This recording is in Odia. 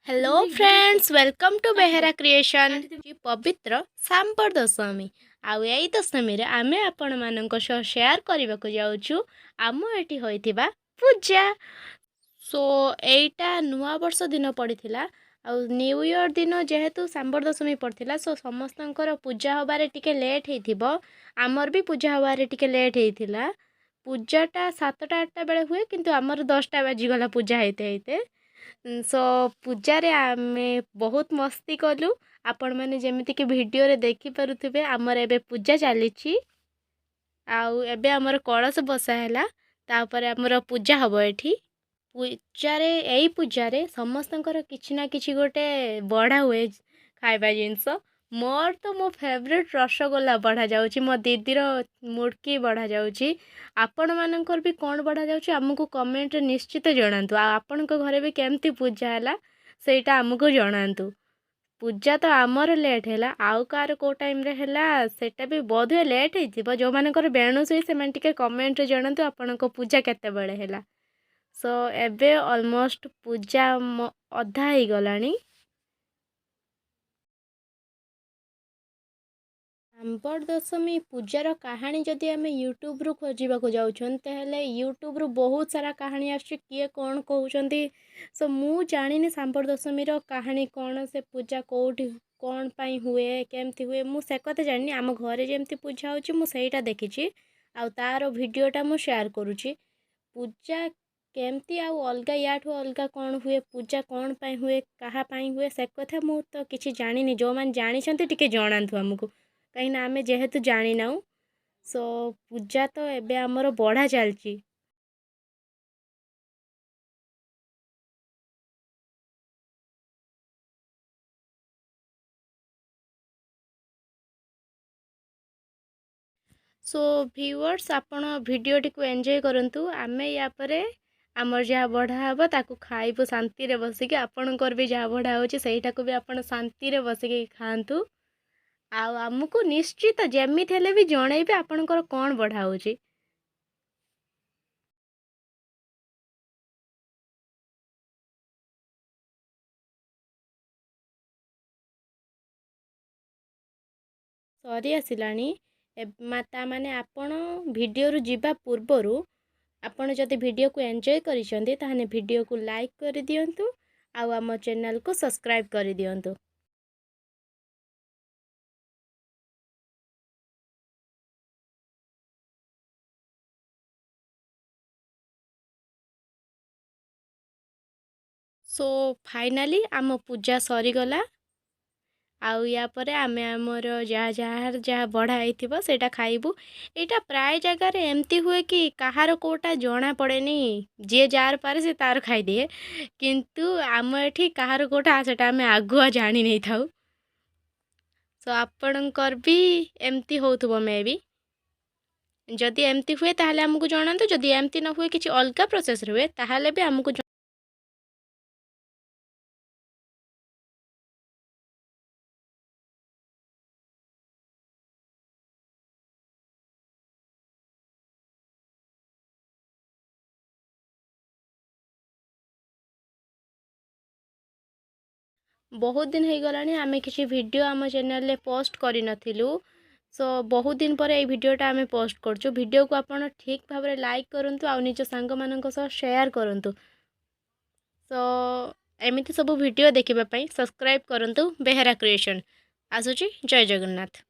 Hello friends, welcome to Behera Creation. ପବିତ୍ର ଶାମ୍ବର ଦଶମୀ, ଆଉ ଏଇ ଦଶମୀରେ ଆମେ ଆପଣମାନଙ୍କ ସହ ସେୟାର କରିବାକୁ ଯାଉଛୁ ଆମ ଏଠି ହୋଇଥିବା ପୂଜା। ସୋ ଏଇଟା ନୂଆ ବର୍ଷ ଦିନ ପଡ଼ିଥିଲା ଆଉ ନ୍ୟୁ ଇୟର୍ ଦିନ ଯେହେତୁ ଶାମ୍ବର ଦଶମୀ ପଡ଼ିଥିଲା, ସୋ ସମସ୍ତଙ୍କର ପୂଜା ହେବାରେ ଟିକେ ଲେଟ୍ ହେଇଥିବ। ଆମର ବି ପୂଜା ହେବାରେ ଟିକେ ଲେଟ୍ ହେଇଥିଲା। ପୂଜାଟା 7ଟା 8ଟା ବେଳେ ହୁଏ, କିନ୍ତୁ ଆମର 10ଟା ବାଜିଗଲା ପୂଜା ହେଇତେ ହେଇତେ। ସୋ ପୂଜାରେ ଆମେ ବହୁତ ମସ୍ତି କଲୁ। ଆପଣମାନେ ଯେମିତିକି ଭିଡ଼ିଓରେ ଦେଖିପାରୁଥିବେ, ଆମର ଏବେ ପୂଜା ଚାଲିଛି ଆଉ ଏବେ ଆମର କଳସ ବସା ହେଲା, ତାପରେ ଆମର ପୂଜା ହେବ ଏଠି। ପୂଜାରେ, ଏଇ ପୂଜାରେ ସମସ୍ତଙ୍କର କିଛି ନା କିଛି ଗୋଟେ ବଢ଼ା ହୁଏ ଖାଇବା ଜିନିଷ। ମୋର ତ ମୋ ଫେଭରେଟ୍ ରସଗୋଲା ବଢ଼ା ଯାଉଛି, ମୋ ଦିଦିର ମୁଡ଼କି ବଢ଼ା ଯାଉଛି। ଆପଣମାନଙ୍କର ବି କ'ଣ ବଢ଼ା ଯାଉଛି, ଆମକୁ କମେଣ୍ଟରେ ନିଶ୍ଚିତ ଜଣାନ୍ତୁ। ଆଉ ଆପଣଙ୍କ ଘରେ ବି କେମିତି ପୂଜା ହେଲା, ସେଇଟା ଆମକୁ ଜଣାନ୍ତୁ। ପୂଜା ତ ଆମର ଲେଟ୍ ହେଲା, ଆଉ କାହାର କେଉଁ ଟାଇମ୍ରେ ହେଲା, ସେଇଟା ବି ବୋଧହୁଏ ଲେଟ୍ ହେଇଥିବ। ଯେଉଁମାନଙ୍କର ବେଣୁସ ହୁଏ, ସେମାନେ ଟିକେ କମେଣ୍ଟରେ ଜଣାନ୍ତୁ ଆପଣଙ୍କ ପୂଜା କେତେବେଳେ ହେଲା। ସୋ ଏବେ ଅଲମୋଷ୍ଟ ପୂଜା ଅଧା ହେଇଗଲାଣି। ଶାମ୍ବର ଦଶମୀ ପୂଜାର କାହାଣୀ ଯଦି ଆମେ ୟୁଟ୍ୟୁବରୁ ଖୋଜିବାକୁ ଯାଉଛନ୍ତି, ତାହେଲେ ୟୁଟ୍ୟୁବରୁ ବହୁତ ସାରା କାହାଣୀ ଆସୁଛି, କିଏ କ'ଣ କହୁଛନ୍ତି। ସୋ ମୁଁ ଜାଣିନି ଶାମ୍ବର ଦଶମୀର କାହାଣୀ କ'ଣ, ସେ ପୂଜା କେଉଁଠି କ'ଣ ପାଇଁ ହୁଏ, କେମିତି ହୁଏ, ମୁଁ ସେ କଥା ଜାଣିନି। ଆମ ଘରେ ଯେମିତି ପୂଜା ହେଉଛି, ମୁଁ ସେଇଟା ଦେଖିଛି ଆଉ ତା'ର ଭିଡ଼ିଓଟା ମୁଁ ସେୟାର କରୁଛି। ପୂଜା କେମିତି ଆଉ ଅଲଗା, ୟାଠୁ ଅଲଗା କ'ଣ ହୁଏ, ପୂଜା କ'ଣ ପାଇଁ ହୁଏ, କାହା ପାଇଁ ହୁଏ, ସେ କଥା ମୁଁ ତ କିଛି ଜାଣିନି। ଯେଉଁମାନେ ଜାଣିଛନ୍ତି, ଟିକେ ଜଣାନ୍ତୁ ଆମକୁ, କାହିଁକିନା ଆମେ ଯେହେତୁ ଜାଣିନାହୁଁ। ସୋ ପୂଜା ତ ଏବେ ଆମର ବଢ଼ା ଚାଲିଛି। ସୋ ଭିଉଅର୍ସ, ଆପଣ ଭିଡ଼ିଓଟିକୁ ଏନ୍ଜୟ କରନ୍ତୁ। ଆମେ ୟା ପରେ ଆମର ଯାହା ବଢ଼ା ହେବ, ତାକୁ ଖାଇବୁ ଶାନ୍ତିରେ ବସିକି। ଆପଣଙ୍କର ବି ଯାହା ବଢ଼ା ହେଉଛି, ସେଇଟାକୁ ବି ଆପଣ ଶାନ୍ତିରେ ବସିକି ଖାଆନ୍ତୁ ଆଉ ଆମକୁ ନିଶ୍ଚିତ ଯେମିତି ହେଲେ ବି ଜଣେଇବେ ଆପଣଙ୍କର କ'ଣ ବଢ଼ା ହେଉଛି। ସରି ଆସିଲାଣି। ତା ମାନେ ଆପଣ ଭିଡ଼ିଓରୁ ଯିବା ପୂର୍ବରୁ ଆପଣ ଯଦି ଭିଡ଼ିଓକୁ ଏନ୍ଜୟ କରିଛନ୍ତି, ତାହେଲେ ଭିଡ଼ିଓକୁ ଲାଇକ୍ କରିଦିଅନ୍ତୁ ଆଉ ଆମ ଚ୍ୟାନେଲକୁ ସବସ୍କ୍ରାଇବ୍ କରିଦିଅନ୍ତୁ। ସୋ ଫାଇନାଲି ଆମ ପୂଜା ସରିଗଲା ଆଉ ୟା ପରେ ଆମେ ଆମର ଯାହା ଯାହା ଯାହା ବଢ଼ା ହେଇଥିବ, ସେଇଟା ଖାଇବୁ। ଏଇଟା ପ୍ରାୟ ଜାଗାରେ ଏମିତି ହୁଏ କି କାହାର କେଉଁଟା ଜଣା ପଡ଼େନି, ଯିଏ ଯାହାର ପାରେ ସେ ତାର ଖାଇଦିଏ। କିନ୍ତୁ ଆମ ଏଠି କାହାର କେଉଁଟା, ସେଇଟା ଆମେ ଆଗୁଆ ଜାଣି ନେଇଥାଉ। ସୋ ଆପଣଙ୍କର ବି ଏମିତି ହେଉଥିବ ମେ ବି। ଯଦି ଏମିତି ହୁଏ, ତାହେଲେ ଆମକୁ ଜଣାନ୍ତୁ। ଯଦି ଏମିତି ନ ହୁଏ, କିଛି ଅଲଗା ପ୍ରୋସେସ୍ରେ ହୁଏ, ତାହେଲେ ବି ଆମକୁ ବହୁତ ଦିନ ହେଇଗଲାଣି, ଆମେ କିଛି ଭିଡ଼ିଓ ଆମ ଚ୍ୟାନେଲରେ ପୋଷ୍ଟ କରିନଥିଲୁ। ସୋ ବହୁତ ଦିନ ପରେ ଏଇ ଭିଡ଼ିଓଟା ଆମେ ପୋଷ୍ଟ କରୁଛୁ। ଭିଡ଼ିଓକୁ ଆପଣ ଠିକ୍ ଭାବରେ ଲାଇକ୍ କରନ୍ତୁ ଆଉ ନିଜ ସାଙ୍ଗମାନଙ୍କ ସହ ସେୟାର କରନ୍ତୁ। ସୋ ଏମିତି ସବୁ ଭିଡ଼ିଓ ଦେଖିବା ପାଇଁ ସବସ୍କ୍ରାଇବ୍ କରନ୍ତୁ ବେହେରା କ୍ରିଏସନ୍। ଆସୁଛି, ଜୟ ଜଗନ୍ନାଥ।